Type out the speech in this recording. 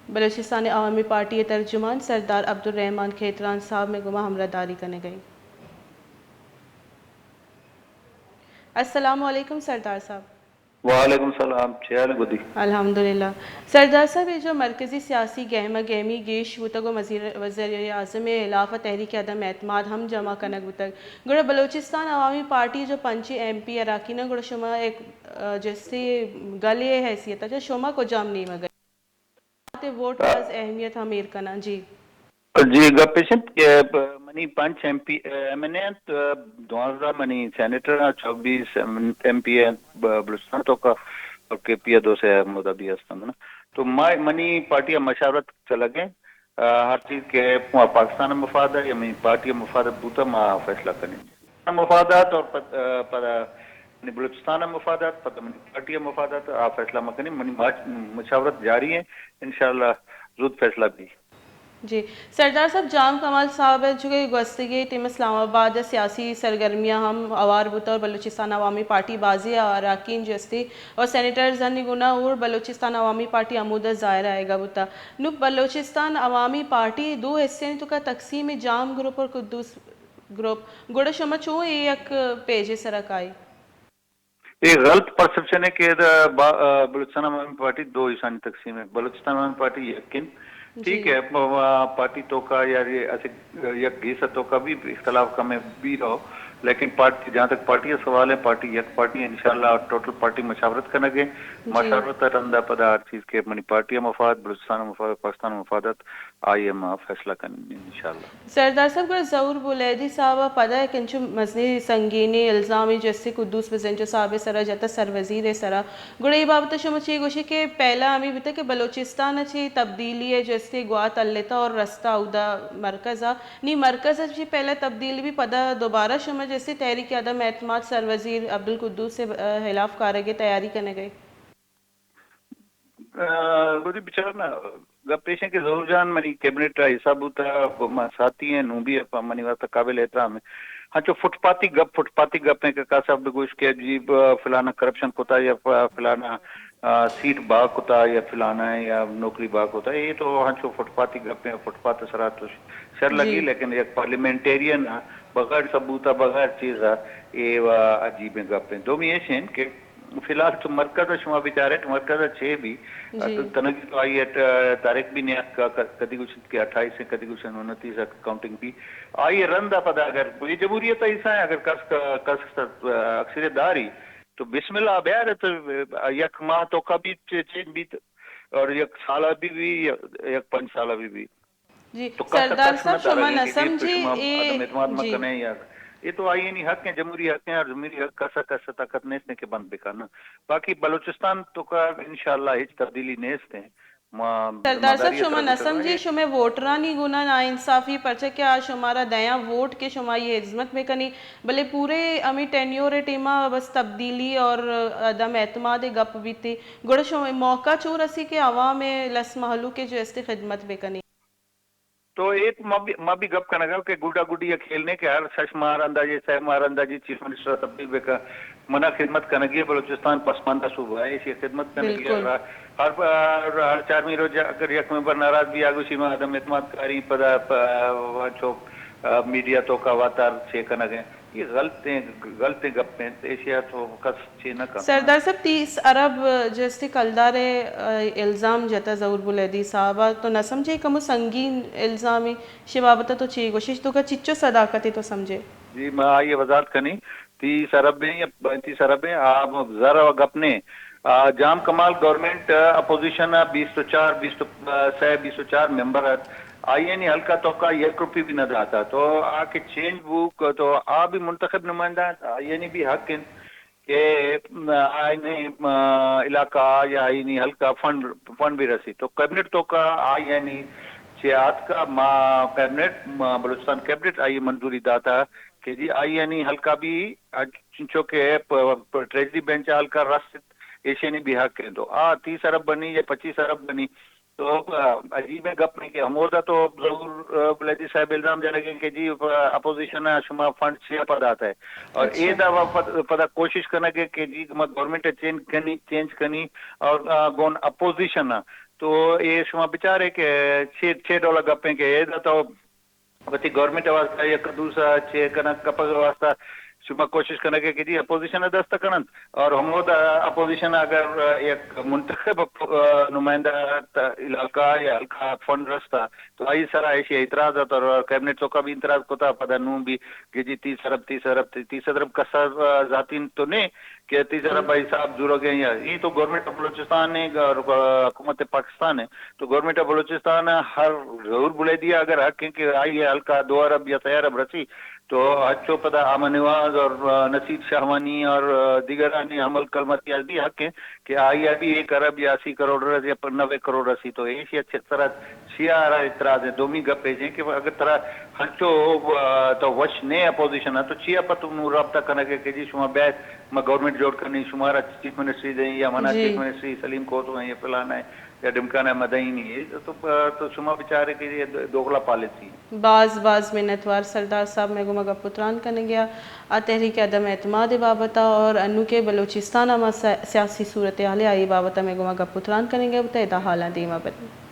بلوچستان عوامی پارٹی ءِ ترجمان سردار عبدالرحمن کھیتران صاحب مئے گوما ہمراہ داری کنگ ءَ اِنت۔ السلام علیکم سردار صاحب۔ وعلیکم السلام، چے حال اِنت گڈی؟ الحمدللہ۔ سردار صاحب، اے جو مرکزی سیاسی گہما گہمی گیش بوتگ ءُ وزیر، وزیر اعظم ءِ ہلاف ءَ تحریک عدم اعتماد ہم جمع کنگ بوتگ، گڑا بلوچستان عوامی پارٹی ءِ جو پنچ ایم پی اراکین اَنت، گڑا شما یک، آ، جستے گلے ءِ حیثیت ءَ چہ شما کجام نیمگ ءَ اِت؟ ووٹ باز اہمیت ہم ایر کناں۔ جی۔ جی، گپ ایش اِنت کہ ب-، منی پنچ ایم پی، ایم این اے اَنت، دوازدہ منی سینیٹر اَنت، چوبیس ایم پی اے ب-، بلوچستان توکا، اور کے پی ءَ دو سے ہمودا بھی ہست اَنت نا۔ تو ما، منی پارٹی ءَ مشاورت چلگ ءَ اِنت، آ، ہر چیز کہ پاکستان ءِ مفاد ءَ یا منی پارٹی ءِ مفاد ءَ بوتہ، ما فیصلہ کنیں۔ مفادات اور پد-، آ، پدا منی بلوچستان ءِ مفادات، پدا منی پارٹی ءِ مفادات، آ فیصلہ ما کنیں۔ منی ماچ-، مشاورت جاری اِنت، انشاءاللہ زوت فیصلہ بی۔ جی، سردار صاحب، جام کمال صاحب ءَ چونکہ گوستگیں ٹیم اسلام آباد ءَ سیاسی سرگرمیاں ہم ہوار بوتہ اور بلوچستان عوامی پارٹی بازیں اراکین جستے اور سینیٹرزانی گونا اور بلوچستان عوامی پارٹی ہمودا ظاہر آیگا بوتہ۔ نوں بلوچستان عوامی پارٹی دو حصے توکا تقسیم اِنت، جام گروپ اور قدوس گروپ۔ گڑا شما چون اے یک پیجے سرا کائی؟ اے غلط پرسپشن اِنت کہ ادا با-، آ، بلوچستان عوامی پارٹی دو حصانی تقسیم اِنت۔ بلوچستان عوامی پارٹی یک اِنت۔ جی۔ ٹھیک ہے، پ-، آ، پارٹی توکا یا یہ ایسے یک گیس توکا بھی اختلاف کمے بھی رہو، لیکن پارٹی، جہاں تک پارٹی کا سوال ہے، پارٹی یک پارٹی ہے، انشاءاللہ ٹوٹل پارٹی مشاورت کنگ ءَ اِنت۔ جی۔ مشاورت ءِ رندا پدا ہر چیز کہ منی پارٹی ءِ مفاد، بلوچستان ءِ مفاد، پاکستان ءِ مفادات، آئی ءَ ما فیصلہ کنیں انشاءاللہ۔ سردار صاحب، گڑا ظہور بلیدی صاحب ءَ پدا یک انچو مزنیں سنگینیں الزامے جستے قدوس بزنجو صاحب ءِ سرا جتہ، سر وزیر ءِ سرا۔ گڑا اے بابت ءَ شما چے گوشے کہ پہلا ہمے بیتہ کہ بلوچستان ءَ چہ تبدیلی ءِ جستے گوات التہ اور رستہ اودا مرکز ءَ۔ نی مرکز ءَ چہ پہلا تبدیلی بی، پدا دوبارہ شما جستے تحریک عدم اعتماد سر وزیر عبدالقدوس ءِ ہلاف کارگ ءِ تیاری کنگ ءَ۔ آ، گڈی بچار نا، گپ ایش اِنت کہ ظہور جان منی کیبنٹ ءِ حصہ بوتہ، ما ساتھی ایں، نوں بھی منی واسطہ قابل احترام اِنت۔ ہنچو فٹ پاتی گپ، فٹ پاتی گپ اِنت کہ کسا بگوش کہ جی ب-، فلانا کرپشن کتا یا ف-، فلانا، آ، سیٹ بہا کتا یا فلانا یا نوکری بہا کتا، اے تو ہنچو فٹ پاتی گپ اِنت، فٹ پات ءِ سرا تو شر لگی، جی۔ لیکن یک پارلیمنٹیرین ءَ بغیر ثبوت ءَ، بغیر چیز ءَ، اے و عجیبیں گپ اِنت۔ دومی ایش اِنت کہ فی الحال تو مرکز ءَ شما بچارے، مرکز ءَ چے بی، جی۔ تو تنگی تو آئی ءَ ت-، تاریخ بھی نیاتک، ک-، کدی گوشنت کہ اٹھائیس ءَ، کدی گوشنت انتیس ءَ کاؤنٹنگ بی۔ آئی ءَ رند ءَ پدا اگر کوئی جمہوریت ءِ حصہ اِنت، اگر کس ک-، کس ک-، اکثریت داری تو بسم اللہ بیار تو یک ماہ توکا بھی چ-، چینج بیت اور یک سال بھی بی، یک پنچ سال بھی بی۔ جی، تو کس ءَ سردار کس نہ صاحب، شما دارگ ءَ نہ کہ جی سمجھے، شما اے، عدم اعتماد مہ جی۔ کنے یا، اے تو آئی ءِ حق اِنت، جمہوری حق اِنت، اور جمہوری حق کسا کس ءِ طاقت نیست کہ بند بکن۔ باقی بلوچستان توکا انشاءاللہ ہچ تبدیلی نیست اِنت۔ ما سردار صاحب، شما نہ سمجھے، شمئے ووٹرانی گونا ناانصافی، پرچہ کہ آ شمارا دیاں ووٹ کہ شما آئی ءِ ہزمت بکنی، بلے پورے ہمے ٹینیور ءِ ٹیما بس تبدیلی اور عدم اعتماد ءِ گپ بیتی، گڑا شمئے موقع چو رسی کہ عوام ءِ لس مہلوک ءِ جو استی خدمت بکنی۔ تو اے تو ما بھی، ما بھی گپ کنگ ءَ کہ گڈا گڈی ءَ کھیل نے کہ ہر شش ماہ رندا جی، سہ ماہ رندا جی چیف منسٹر ءَ تبدیل بکن۔ منا خدمت کنگی ءَ، بلوچستان پسماندہ صوبہ اِنت، ایشی ءِ خدمت کنگی ءَ۔ بالکل۔ ہر، ہر، ہر چارمی روچ اگر یک ممبر ناراض بی، آ گوشی ما عدم اعتماد کاری، پدا پ-، چو، آ، میڈیا توکا واتار چے کنگ ءَ اِنت۔ اے غلطیں، غلطیں گپ اِنت، ایشی ءَ تو کس چے نہ کنت۔ سردار صاحب، تیس ارب جستی کلدار ءِ، آ، الزام جتا ظہور بلیدی صاحب ءَ، تو نہ سمجھے کمو سنگین الزامے؟ شے بابت ءَ تو چے گوشے؟ تو کا چچو صداقتے تو سمجھے؟ جی، ما آئی ءِ وضاحت کنی۔ تیس ارب اِنت یا پینتیس ارب اِنت، آ زر ءِ گپ نے۔ آ، جام کمال گورنمنٹ، آ، اپوزیشن ءَ بیست و چار، بیست و سہ، بیست و چار ممبر اَت۔ آئی ءَ نی حلقہ توکا یک روپی بھی نہ داتا۔ تو آ کہ چینج بوک تو آ بھی منتخب نمائندہ اَت، آئی ءَ نی بھی حق اِنت کہ آئی ءِ علاقہ یا آئی ءِ حلقہ فنڈ، فنڈ بھی رسی۔ تو کیبنٹ توکا آئی ءَ نی چے آتکا، ما کیبنٹ، ما بلوچستان کیبنٹ آئی ءَ منظوری داتا کہ جی آئی ءَ نی حلقہ بھی چنچو کہ پ-، پ-، ٹریجری بینچ ءِ حلقہ رست، ایشی ءَ نی بھی حق اِنت۔ تو آ تیس ارب بنی یا پچیس ارب بنی، تو، آ، عجیبیں گپ اِنت کہ ہمودا تو ظہور، آ، بلیدی صاحب الزام جنگ اِنت کہ جی، آ، اپوزیشن ءَ شما فنڈ چیا پہ داتا ہے۔ اور اچھا۔ اے دا پد-، پدا کوشش کنگ ءَ کہ جی ما گورنمنٹ ءَ چینج کنی، چینج کنی اور، آ، گون اپوزیشن ءَ تو اے شما بچارے کہ چے، چے ڈولا گپیں کہ اے دا تو وتی گورنمنٹ ء واسطہ یک دوسرا چے کنگ کپگ ء واسطہ شما کوشش کنگ ء کہ جی اپوزیشن ء دست کننت، اور ہمودا اپوزیشن اگر یک منتخب اپ-، نمائندہ تا علاقہ یا حلقہ فنڈ رستا تو آئی سرا ایشی اعتراض ات اور کیبنٹ توکا بھی اعتراض کتا، پدا نوں بھی کہ جی تیس ارب، تیس ارب، تیس ارب کسا ذاتی تو نے کہ تیس ارب حساب زورگ ء یا اے تو گورنمنٹ آف بلوچستان نے اور حکومت پاکستان نے تو گورنمنٹ آف بلوچستان ء ہر ضرور بلیدی ء اگر حق ہیں کہ آئی ء ہلکا دو ارب یا سئے ارب رسی تو ہچو پدا آمن نواز اور، آ، نصیر شاہوانی اور، آ، دیگرانی عمل کلمتی ء بھی حق ہیں کہ آئی ء بھی ایک ارب یا اسی کروڑ رسی یا نوے کروڑ رسی تو ایشی اچھے طرح چیا را اعتراض ہیں۔ دومی گپ ایش ہیں کہ اگر ترا ہنچو، آ، تو وش نے اپوزیشن ء تو چیا پہ تو نوں رابطہ کنگ ء کہ جی شما بیت ما گورنمنٹ جوڑ کنی شمارا چیف منسٹری دیں یا منا جی۔ چیف منسٹری سلیم کوتو ہیں یا فلانا ہے۔ یا ڈمکان ء مدئینی اے تو، تو شما بچارے کہ اے دوغلا پالیسی۔ باز باز منتوار سردار صاحب مئے گوما گپ و تران کنگ ء آ تحریک عدم اعتماد ء بابت ء اور انوکے بلوچستان ء ما سیا-، سیاسی صورتحال ء آئی بابت ء مئے گوما گپ و تران کنگ ء بوتہ ادا حالاں دیما بدیں۔